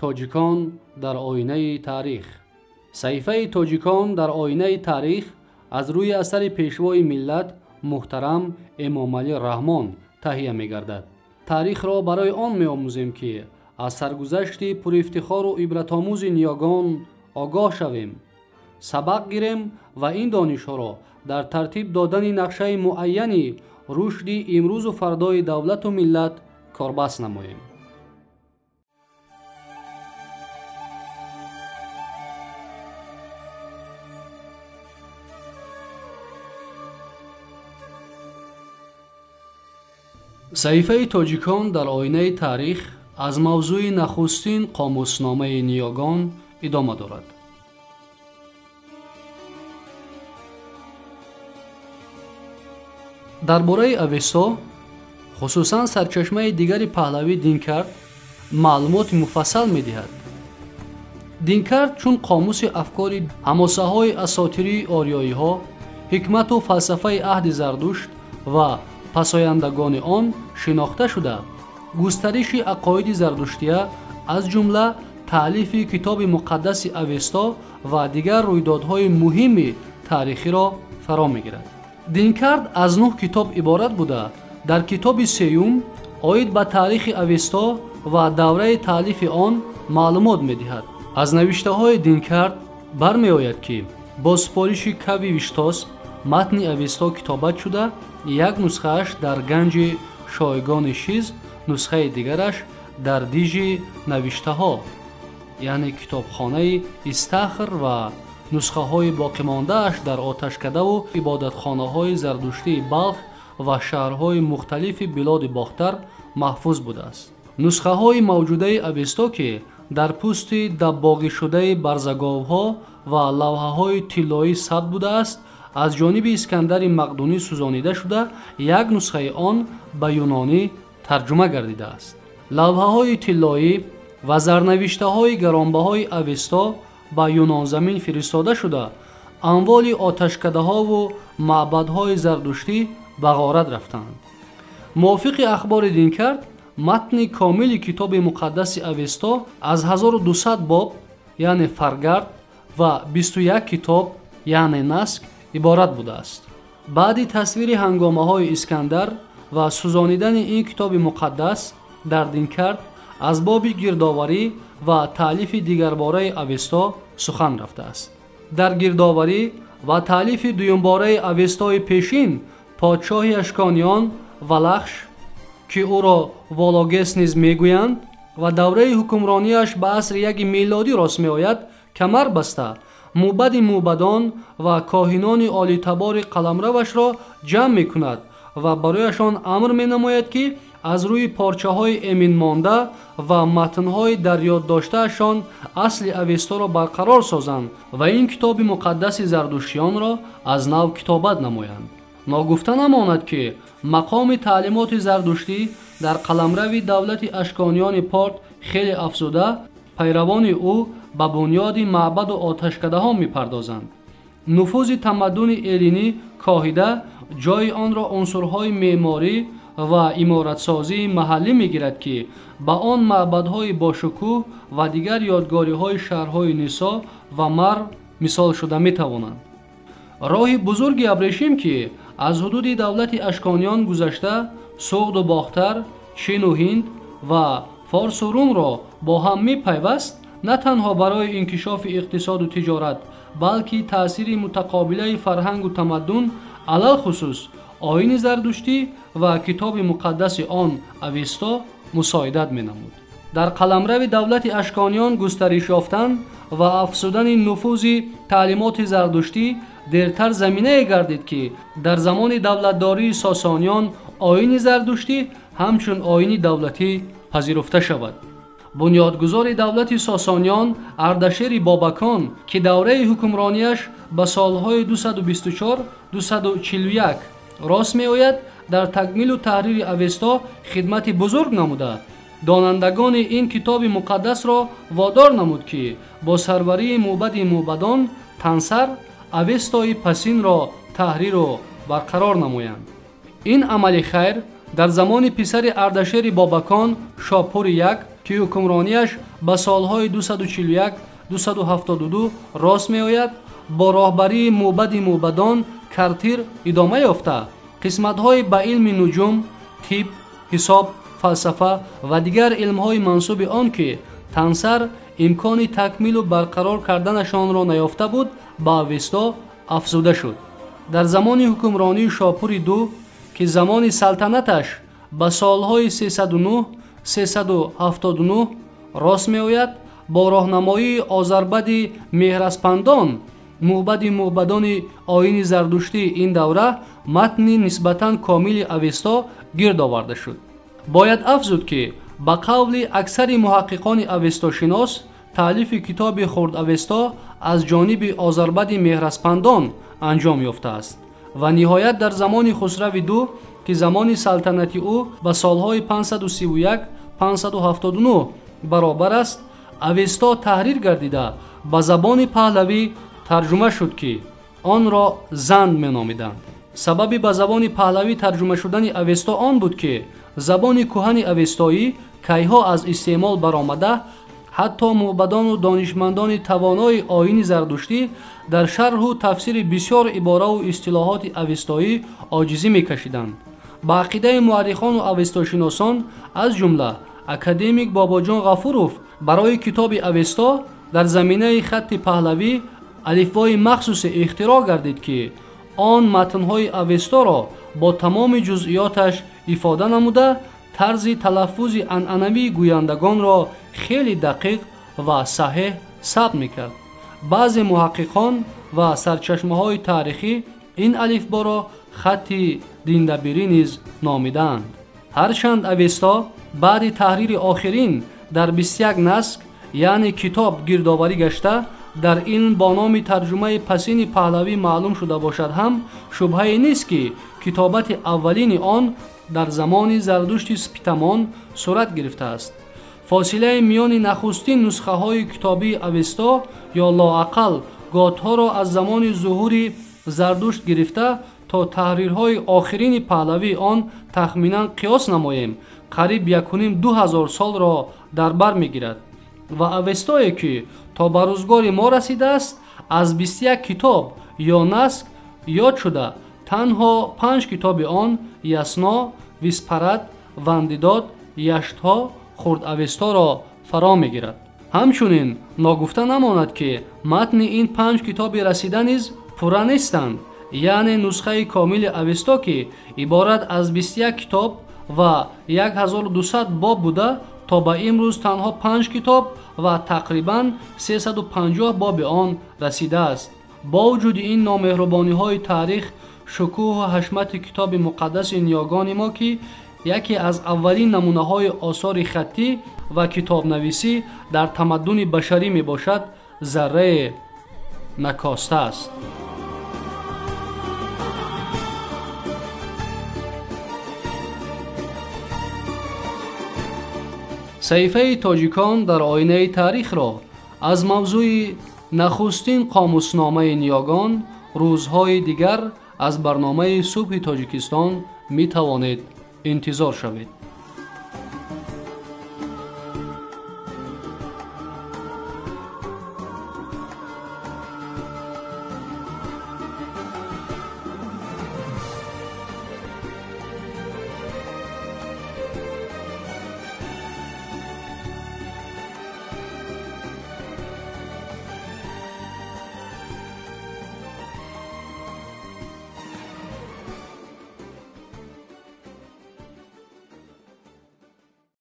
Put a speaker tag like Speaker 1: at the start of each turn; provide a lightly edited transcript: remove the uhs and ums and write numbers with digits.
Speaker 1: Тоҷикон дар оинаи таърих. Саҳифаи Тоҷикон дар оинаи таърих аз рӯи асари пешвои миллат муҳтарам Эмомалӣ Раҳмон таҳия мегардад. Таърихро барои он меомӯзем, ки аз саргузашти пурифтихору ибратомӯзи ниёгон огоҳ шавем, сабақ гирем ва ин донишҳоро дар тартиб додани нақшаи муайяни рушди имрӯзу фардои давлату миллат корбаст намоем. Саҳифаи Тоҷикон дар оинаи таърих аз мавзӯи нахустин қомусномаи ниёгон идома дорад. Дар бораи Авесто, хусусан сарчашмаи дигари паҳлавӣ Динкард маълумоти муфассал медиҳад. Динкард чун қомуси афкори ҳамосаҳои асотирии ориёиҳо, ҳикмату фалсафаи аҳди Зардушт ва пасояндагони он шинохта шуда, густариши ақоиди зардуштия, аз ҷумла таълифи китоби муқаддаси Авесто ва дигар рӯйдодҳои муҳими таърихиро фаро мегирад. Динкард аз 9 китоб иборат буда, дар китоби сеюм оид ба таърихи Авесто ва давраи таълифи он маълумот медиҳад. Аз навиштаҳои Динкард бармеояд, ки бо супориши Кави Виштосп матни Авесто китобат шуда, як нусхааш дар ганҷи шойгони Шиз, нусхаи дигараш дар дижи навиштаҳо, яъне китобхонаи Истахр, ва нусхаҳои боқимондааш дар оташкадаву ибодатхонаҳои зардуштии Балх ва шаҳрҳои мухталифи билоди Бохтар маҳфуз будааст. Нусхаҳои мавҷудаи Авесто, ки дар пӯсти даббоғишудаи барзаговҳо ва лавҳаҳои тиллоӣ сабт будааст, аз ҷониби Искандари Мақдунӣ сӯзонида шуда, як нусхаи он ба юнонӣ тарҷума гардидааст. Лавҳаҳои тиллоӣ ва зарнавиштаҳои гаронбаҳои Авесто ба Юнонзамин фиристода шуда, амволи оташкадаҳову маъбадҳои зардуштӣ ба ғорат рафтанд. Мувофиқи ахбори Динкард, матни комили китоби муқаддаси Авесто аз 1200 боб, яъне фаргард, ва 21 китоб, яъне наск, иборат будааст. Баъди тасвири ҳангомаҳои Искандар ва сӯзонидани ин китоби муқаддас дар Динкард аз боби гирдоварӣ ва таълифи дигарбораи Авесто сухан рафтааст. Дар гирдоварӣ ва таълифи дуюмбораи Авестои пешин подшоҳи ашкониён Валахш, ки ӯро Вологес низ мегӯянд ва давраи ҳукмронияш ба асри яки милодӣ рост меояд, камар баста, мӯбади мӯбадон ва коҳинони олитабори қаламравашро ҷамъ мекунад ва барояшон амр менамояд, ки аз рӯи порчаҳои эминмонда ва матнҳои дар ёд доштаашон асли Авесторо барқарор созанд ва ин китоби муқаддаси зардуштиёнро аз нав китобат намоянд. Ногуфта намонад, ки мақоми таълимоти зардуштӣ дар қаламрави давлати ашкониёни Порт хеле афзуда, пайравони ӯ ба бунёди маъбаду оташкадаҳо мепардозанд. Нуфузи тамаддуни эллинӣ коҳида, ҷои онро унсурҳои меъморӣ ва иморатсозии маҳаллӣ мегирад, ки ба он маъбадҳои бошукӯҳ ва дигар ёдгориҳои шаҳрҳои Нисо ва Марв мисол шуда метавонанд. Роҳи бузурги абрешим, ки аз ҳудуди давлати ашкониён гузашта, Суғду Бохтар, Чину Ҳинд ва Форсу Румро бо ҳам мепайваст, на танҳо барои инкишофи иқтисоду тиҷорат, балки таъсири мутақобилаи фарҳангу тамаддун, алалхусус оини зардуштӣ ва китоби муқаддаси он Авесто мусоидат менамуд. Дар қаламрави давлати ашкониён густариш ёфтан ва афзудани нуфузи таълимоти зардуштӣ дертар заминае гардид, ки дар замони давлатдории сосониён оини зардуштӣ ҳамчун оини давлатӣ пазируфта шавад. Бунёдгузори давлати сосониён Ардашери Бобакон, ки давраи ҳукмронияш ба солҳои 224-241 рост меояд, дар такмилу таҳрири Авесто хидмати бузург намуда, донандагони ин китоби муқаддасро водор намуд, ки бо сарварии мӯбади мӯбадон Тансар Авестои пасинро таҳриру барқарор намоянд. Ин амали хайр дар замони писари Ардашери Бобакон Шопури як ки ҳукмронияш ба солҳои 241-272 рост меояд, бо роҳбарии мӯбади мӯбадон Картир идома ёфта, қисматҳои ба илми нуҷум, тиб, ҳисоб, фалсафа ва дигар илмҳои мансуби он ки Тансар имкони такмилу барқарор карданашонро наёфта буд, ба Авесто афзуда шуд. Дар замони ҳукмронии Шопури ду, ки замони салтанаташ ба солҳои 309-379 рост меояд, бо роҳнамоии Озарбади Меҳраспандон, мӯбади мӯбадони оини зардуштии ин давра, матни нисбатан комили Авесто гирд оварда шуд. Бояд афзуд, ки ба қавли аксари муҳаққиқони авестошинос, таълифи китоби Хурд Авесто аз ҷониби Озарбади Меҳраспандон анҷом ёфтааст ва ниҳоят дар замони Хусрави ду, ки замони салтанати ӯ ба солҳои 531-579 баробар аст, Авесто таҳрир гардида ба забони паҳлавӣ тарҷума шуд, ки онро Занд меномиданд. Сабаби ба забони паҳлавӣ тарҷума шудани Авесто он буд, ки забони кӯҳани авестоӣ кайҳо аз истеъмол баромада, ҳатто мӯбадону донишмандони тавонои оини зардуштӣ дар шарҳу тафсири бисёр ибораву истилоҳоти авестоӣ оҷизӣ мекашиданд. Ба ақидаи муаррихону авестошиносон, аз ҷумла академик Бобоҷон Ғафуров, барои китоби Авесто дар заминаи хатти паҳлавӣ алифбои махсусе ихтироъ гардид, ки он матнҳои Авесторо бо тамоми ҷузъиёташ ифода намуда, тарзи талаффузи анъанавии гӯяндагонро хеле дақиқ ва саҳеҳ сабт мекард. Баъзе муҳаққиқон ва сарчашмаҳои таърихӣ ин алифборо хатти диндабирӣ низ номидаанд. Ҳарчанд Авесто баъди таҳрири охирин дар 21 наск, яъне китоб гирдоварӣ гашта, дар илм бо номи тарҷумаи пасини паҳлавӣ маълум шуда бошад ҳам, шубҳае нест, ки китобати аввалини он дар замони Зардушти Спитамон сурат гирифтааст. Фосилаи миёни нахустин нусхаҳои китобии Авесто ё лоақал готҳоро аз замони зуҳури Зардушт гирифта то таҳрирҳои охирини паҳлавии он тахминан қиёс намоем, қариб 1,5-2 ҳазор солро дар бар мегирад ва Авестое, ки то ба рӯзгори мо расидааст, аз 21 китоб ё наск ёд шуда, танҳо 5 китоби он Ясно, Виспарад, Вандидод, Яштҳо, Хурд Авесторо фаро мегирад. Ҳамчунин ногуфта намонад, ки матни ин 5 китоби расида низ пурра нестанд, яъне нусхаи комили Авесто, ки иборат аз 21 китоб ва 1200 боб буда, то ба имрӯз танҳо 5 китоб ва тақрибан 350 боби он расидааст. Бо вуҷуди ин номеҳрубониҳои таърих, шукӯҳу ҳашмати китоби муқаддаси ниёгони мо, ки яке аз аввалин намунаҳои осори хаттӣ ва китобнависӣ дар тамаддуни башарӣ мебошад, заррае накостааст. Саҳифаи тоҷикон дар оинаи таърихро аз мавзӯи нахустин қомусномаи ниёгон рӯзҳои дигар аз барномаи Субҳи Тоҷикистон метавонед интизор шавед.